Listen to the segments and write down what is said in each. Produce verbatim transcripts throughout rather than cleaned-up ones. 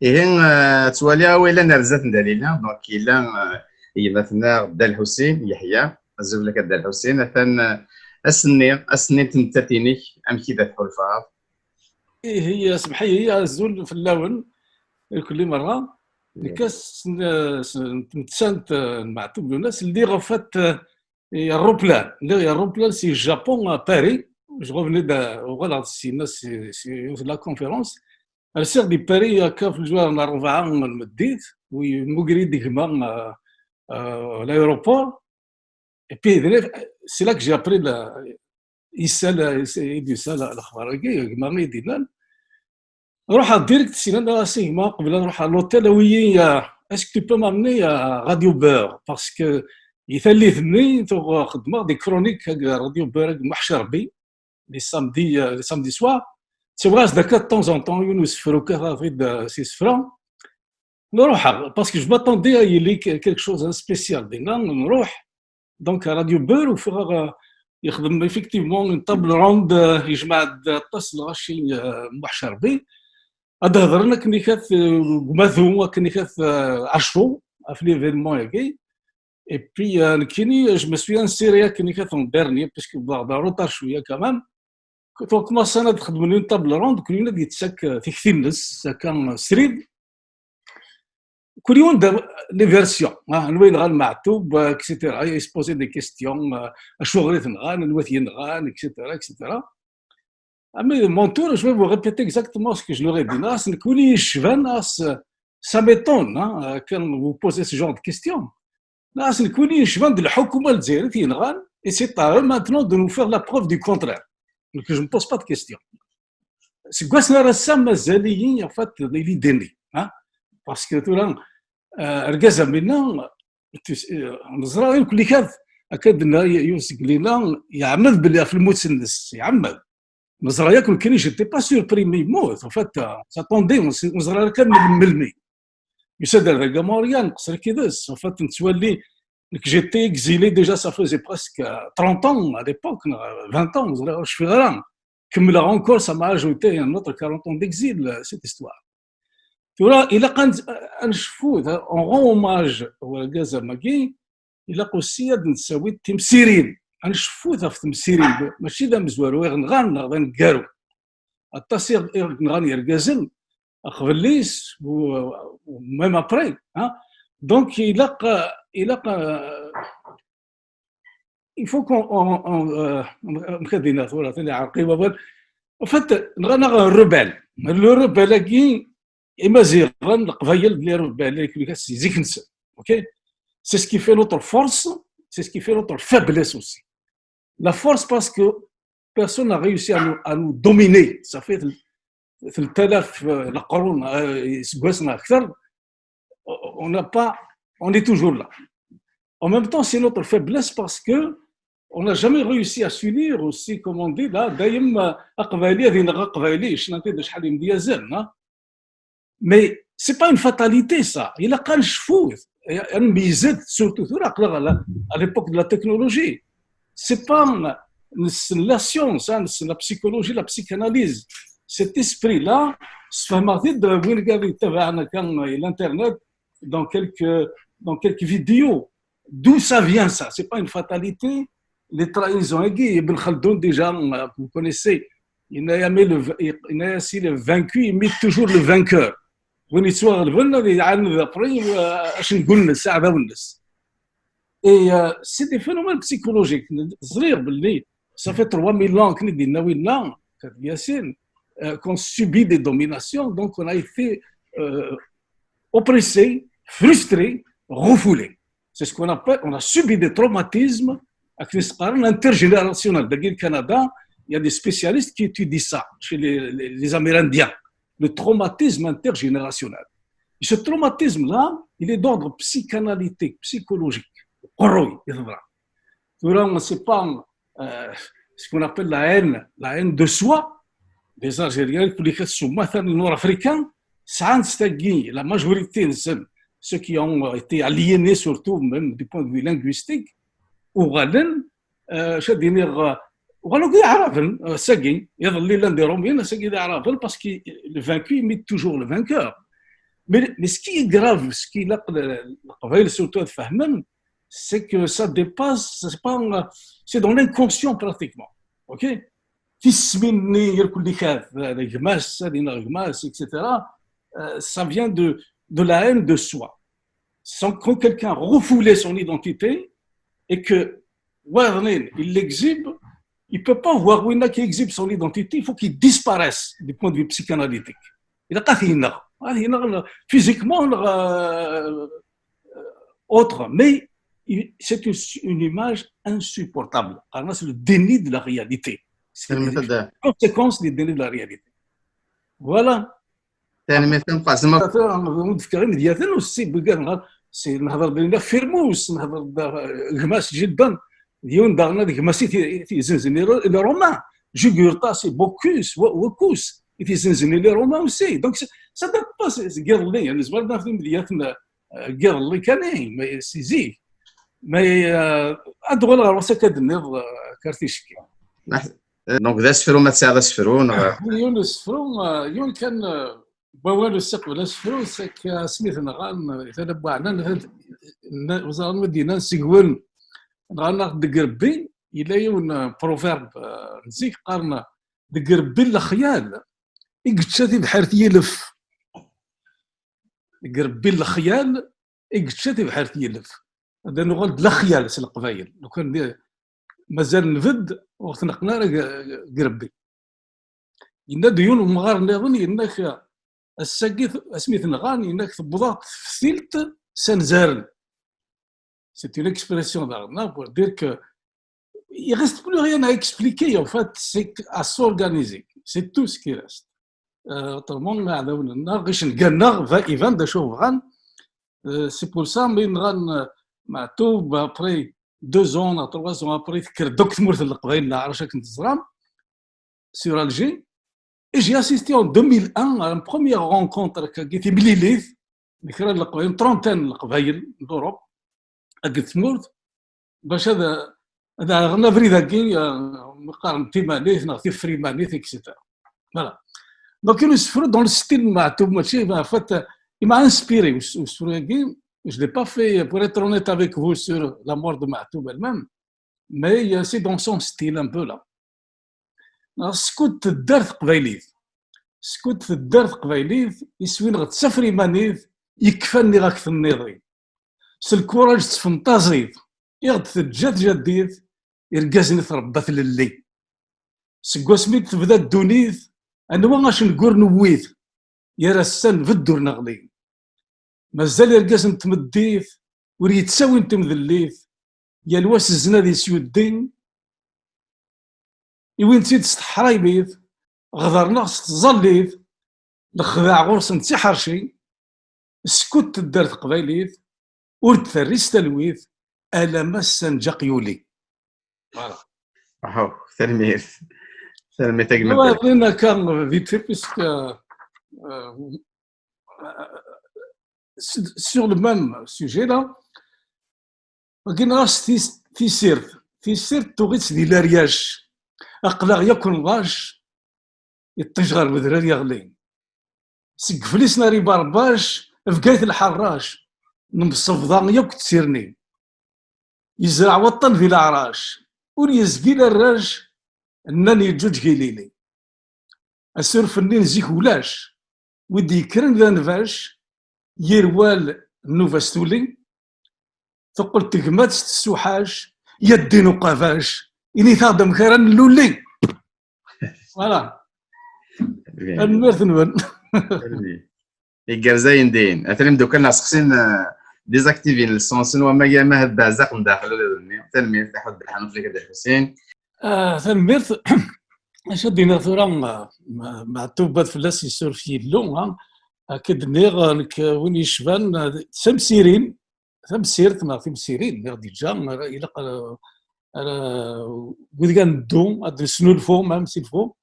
Ihi, eh, ttwaliɣ awal-a nerza-t n Dalila, donc yella, eh, gma-tneɣ Dda Lḥusin Yeḥya, azul fell-ak a Dda Lḥusin, atan, eh, ass-nni, ass-nni n tmettat-inek, amek i d tḥulfaḍ? Ihi, semḥ-iyi, azul fell-awen, irkelli merra. Nekk ass n, s, n tmettant, eh, n Meɛtub Lunas, lliɣ ɣef at, eh, i rruplan. Lliɣ i rruplan si Japon à Paris. Je revenais de, uɣaleɣ-d syin si, si yiwet la conférence. Rsiɣ di Paris akka f lǧuar n rebɛa n lmeddit, u yemmuger-iyi-d gma, euh, euh, l'aéroport. Et puis, c'est là que j'ai appris la, isal, isal, isal lexbar-agi, gma i d-yennan. Ruḥeɣ direct, syin nniɣ-as i gma, qbel ad ruḥeɣ l'hôtel, awi-yi, euh, est-ce que tu peux m'amener à Radio Beurre? Parce que i tallit-nni, tuɣ xeddmeɣ des chroniques à Radio Beurre, Muḥ Cerbi, les samedis, euh, les samedis soirs. Ttawiɣ-as-d akka de temps en temps, yiwen usefru kkateɣ-t-id, euh, s isefra. Nruḥ, parce que je m'attendais à yili quelque chose de spécial. Dinna, nruḥ, donc à Radio Beurre, ufiɣ, euh, yexdem effectivement une table ronde, euh, yejmeɛ-d aṭas n lɣaci, euh, Muḥ Cerbi. Ad hedren akken ikat, euh, gmatu, akken ikat, euh, acu, ɣef l'événement-agi. Et puis, euh, nekkini, je me suis inséré akken ikat en dernier, puisque wwḍeɣ-d en retard cwiya quand même. Donc, commencen ad xedmen une table ronde, kul yiwen ad yettak, euh, tikti-nnes, akka, euh, srid. Kul yiwen d les versions, hein, anwa yenɣan Meɛtub, euh, et cetera. Il se posait des questions, euh, acuɣer i t-nɣan, anwa t-yenɣan, et cetera, et cetera. Ah, mais mon tour, je vais vous répéter exactement ce que je leur ai dit. Nniɣ-as, nekk win i yi-yecban, nniɣ-as, ça m'étonne, hein, quand vous posez ce genre de questions. Nniɣ-as, nekk win i yi-yecban d lḥukuma n Lezzayer i t-yenɣan, et c'est à eux maintenant de nous faire la preuve du contraire. Donc, je ne pose pas de questions. Seg wass-nni ar ass-a, mazal-iyi, en fait, di l'idée-nni, hein. Parce que tura, euh, argaz am winna, tu sais, euh, neẓra, nekkni kan, akka d-tenna yiwet seg lina, yeɛmed belli ɣef lmut-nnes, yeɛmed. Neẓra yakk nekkni, j'étais pas surpris mi yemmut. En fait, euh, on s'attendait, on s-, ur neẓri ara kan melmi. Yusa-d ar dagi Montréal, nqeṣṣer yid-s. En fait, nettwali, nekk, j'étais exilé déjà, ça faisait presque, euh, trente ans à l'époque, neɣ vingt ans, ur ẓriɣ, ur cfiɣ ara. Kemmleɣ encore, ça m'a ajouté un autre quarante ans d'exil, euh, cette histoire. Tura, ilaq ad n-, ad nceffu, da, on rend hommage i urgaz am wagi, ilaq aussi ad d-nessawi timsirin. Ad nceffu ɣef temsirin, mačči d amezwaru i ɣ-nɣan neɣ d aneggaru. Aṭas i ɣ-, i ɣ-nɣan yergazen, aqbel-is, u, u même après, hein. Donc, ilaq, ilaq, euh, il faut qu'on, on, on, euh, amek ad d-iniɣ tura, tili ɛerqi wawal. En fait, nɣan-aɣ rebelle. Le rebelle-agi, Imaziɣen, Leqbayel, d les rebelles, les Kurkas, si zik-nsen. Ok? C'est ce qui fait notre force, c'est ce qui fait notre faiblesse aussi. La force parce que personne n'a réussi à nous, à nous dominer. Ça fait tel-, tel-, talaf, euh, leqrun, euh, iseggasen neɣ akter, on n'a pas, on est toujours là. En même temps, c'est notre faiblesse parce que on n'a jamais réussi à s'unir aussi, comme on dit, là, dayem, euh, aqbayli ad ineɣ aqbayli, ccna-t-id acḥal imedyazen, hein. Mais c'est pas une fatalité, ça. Ilaq ad nceffu, ad nmeyyez-d, surtout tura, aql-aɣ à la, à l'époque de la technologie. C'est pas, nessen la science, hein, nessen la psychologie, la psychanalyse. Cet esprit-là, sfehmeɣ-t-id win i yettabaɛen akka l'internet, dans quelques, dans quelques vidéos. D'où ça vient, ça? C'est pas une fatalité. Les trahisons, Ibn Khaldoun, déjà, euh, vous connaissez, il n'a jamais le, il n'a jamais le vaincu, il imite toujours le vainqueur. Win yettwaɣelben, ad iɛaned après, euh, acengu-nnes, aɛdaw-nnes. Et, euh, c'est des phénomènes psychologiques. Ẓriɣ belli, ça fait trois mille ans que Yassine, euh, qu'on subit des dominations, donc on a été, euh, oppressé, frustré, refoulé. C'est ce qu'on appelle, on a subi des traumatismes, akken i s-qqaren, intergénérationnels. D'ailleurs, au Canada, il y a des spécialistes qui étudient ça chez les, les, les Amérindiens, le traumatisme intergénérationnel. Et ce traumatisme-là, il est d'ordre psychanalytique, psychologique. Qerruy, yeḍra. Tura, c'est pas, euh, ce qu'on appelle la haine, la haine de soi. Les Algériens, les Nord-Africains, sɛan tagi, la majorité de ceux, ceux qui ont été aliénés, surtout même du point de vue linguistique, uɣalen, euh, je veux dire, euh, uɣalen d Iɛraben, euh, sagi, iḍelli llan d Iṛumyen, sagi d Iɛraben, parce que le vaincu imite toujours le vainqueur. Mais, mais ce qui est grave, ce qui est le, le, le, c'est que ça dépasse, c'est pas, c'est dans l'inconscient pratiquement. Ok? Tismin-nni, irkelli kat, gmas, ad iniɣ gmas, et cetera, euh, ça vient de, de la haine de soi. Sans que quelqu'un refoule son identité et que, ouais, il l'exhibe, il peut pas voir où il a qui exhibe son identité, il faut qu'il disparaisse du point de vue psychanalytique. Il a pas physiquement, euh, autre, mais c'est une, une, image insupportable. C'est le déni de la réalité. C'est une conséquence du déni de la réalité. Voilà. Tanemmirt a Mqasem. Ur d-fkiɣ imedyaten, ur ssibugaten, c'est nehḍer d Firmus, nehḍer d gmas Gildan, d yiwen daɣen d gmas i t-izenzen i les Romains. Jugurtha, c'est Bocchus, Bocchus, i t-izenzen i les Romains aussi. Donc ça date pas, c'est iḍelli, nezmer ad naf imedyaten n yiḍelli kan, mais si zik. Mais ad uɣaleɣ ɣer wass akka d-nniḍ, Karticki. Donc d asefru, ma tesɛiḍ asefru neɣ? Yiwen n usefru, yiwen kan n wawal usiqbel asefru, c'est que asmi t-nɣan di tala n Buɛnan, ur ẓran ma d-yennan seg-wen, nɣan-aɣ-d deg Rebbi. Yella yiwen n proverbe n zik qqaren: deg Rebbi n lexyal i yečča tibḥirt yilef. Deg Rebbi n lexyal i yečča tibḥirt yilef. Ad nuɣal d lexyal s leqbayel. Lukan mazal nbedd ur t-neqqen ara deg Rebbi. Yenna-d yiwen umɣar nniḍen, yenna-k ass-agi asmi t-nɣan, yenna-k tewweḍ-aɣ-d teftilt s anzaren. C'est une expression daɣen, pour dire que il reste plus rien à expliquer, en fait, c'est à s'organiser. C'est tout ce qui reste. Autrement, aɛdawen-nneɣ, icenga-nneɣ, iban d acu bɣan. C'est pour ça, mi nɣan Maɛtub, après deux ans, trois ans après, tekker-d akk tmurt n Leqbayel n Leɛrac akken teẓram, sur Alger. Et j'ai assisté en deux mille un à une première rencontre, timlilit n kra n Leqbayel, une trentaine n Leqbayel d'Europe, akked tmurt, bac ad, ad ɛerɣen abrid-agi, qqaren timanit neɣ tifrimanit, et cetera. Voilà. Donc, il se dans le style Maɛtub, mačči, en fait, il m'a inspiré, usefru-agi. Je l'ai pas fait, pour être honnête avec vous, sur la mort de Maɛtub elle-même, mais c'est dans son style un peu là. Skud tedder teqbaylit, skud tedder teqbaylit, iswi-nneɣ d tafrimanit yekfan niɣ ak tenniḍin. S lkuraj d tfenṭazit i ɣ-d-teǧǧa tjaddit, irgazen i tṛebba tlelli. Seg wasmi d-tebda ddunit, anwa acengur newwit, gar ass-a nbedd ur neɣli. Mazal irgazen n tmeddit ur yettawin timdellit, yal wa s zzna ad isyu ddin, iwin-tt-id s teḥraymit, ɣder-nneɣ s tẓallit, lexdeɛ ɣur-sen d tiḥerci. Skud tedder teqbaylit, ur d-terri s talwit, alamma s sanǧaq yuli. Voilà. Aw, tanemmirt. Tanemmirt a gma. Wadin akka vite fait, puisque euh, sur le même sujet là, wagi nɣas tisirt, tisirt tuɣ-itt di laryac, aql-aɣ yakk nḍac, iṭij ɣer wedrar yeɣli. Seg Iflisen ar Iberbac, Bgayet lḥerrac, nemsebḍa yakk d tirni. Yezreɛ waṭṭan di leɛrac, ur yezgil arrac, nnan yeǧǧuǧǧeg ilili. Asuref-nni n zik ulac, wi d-yekkren d anbac, yir wal nnuba-s tuli, teqqel tegmat s tsuḥac, ya ddin uqabac, init-aɣ-d amek ara nlulli. Voilà. Tanemmirt-nwen. Igerrez ayen din. Atan imdukkal-nneɣ sexsin des activités n leṣṣenṣ n wamag amah d beɛzaq n daxel ul-nni. Tanemmirt a Ḥud Ḥanut lak d Ḥusin. Tanemmirt. Acu ad d-iniɣ tura, Meɛtub ad fell-as yessuref Yillu, akka d-nniɣ nekk win yecban d tamsirin, tamsirt neɣ timsirin, mi ɣ-d-yeǧǧa, ilaq ara wid kan neddu ad nesnulfu, même s'il faut,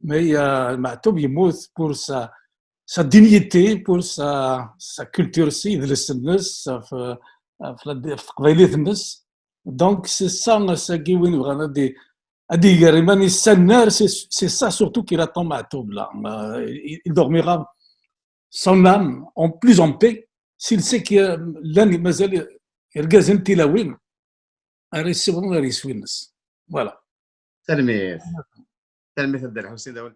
mais Meɛtub yemmut pour sa, sa dignité, pour sa, sa culture, s yidles-nnes, ɣef teqbaylit-nnes. Donc c'est ça, ass-agi win bɣan ad ad iger iman-is s annar, c'est ça surtout qu'il attend Meɛtub là. Il dormira son âme en plus en paix, s'il sait que llan mazal irgazen tilawin ara yessiwḍen ɣer yiswi-nnes. Voilà. Tanemmirt. Tanemmirt a Dda Lḥusin d awal.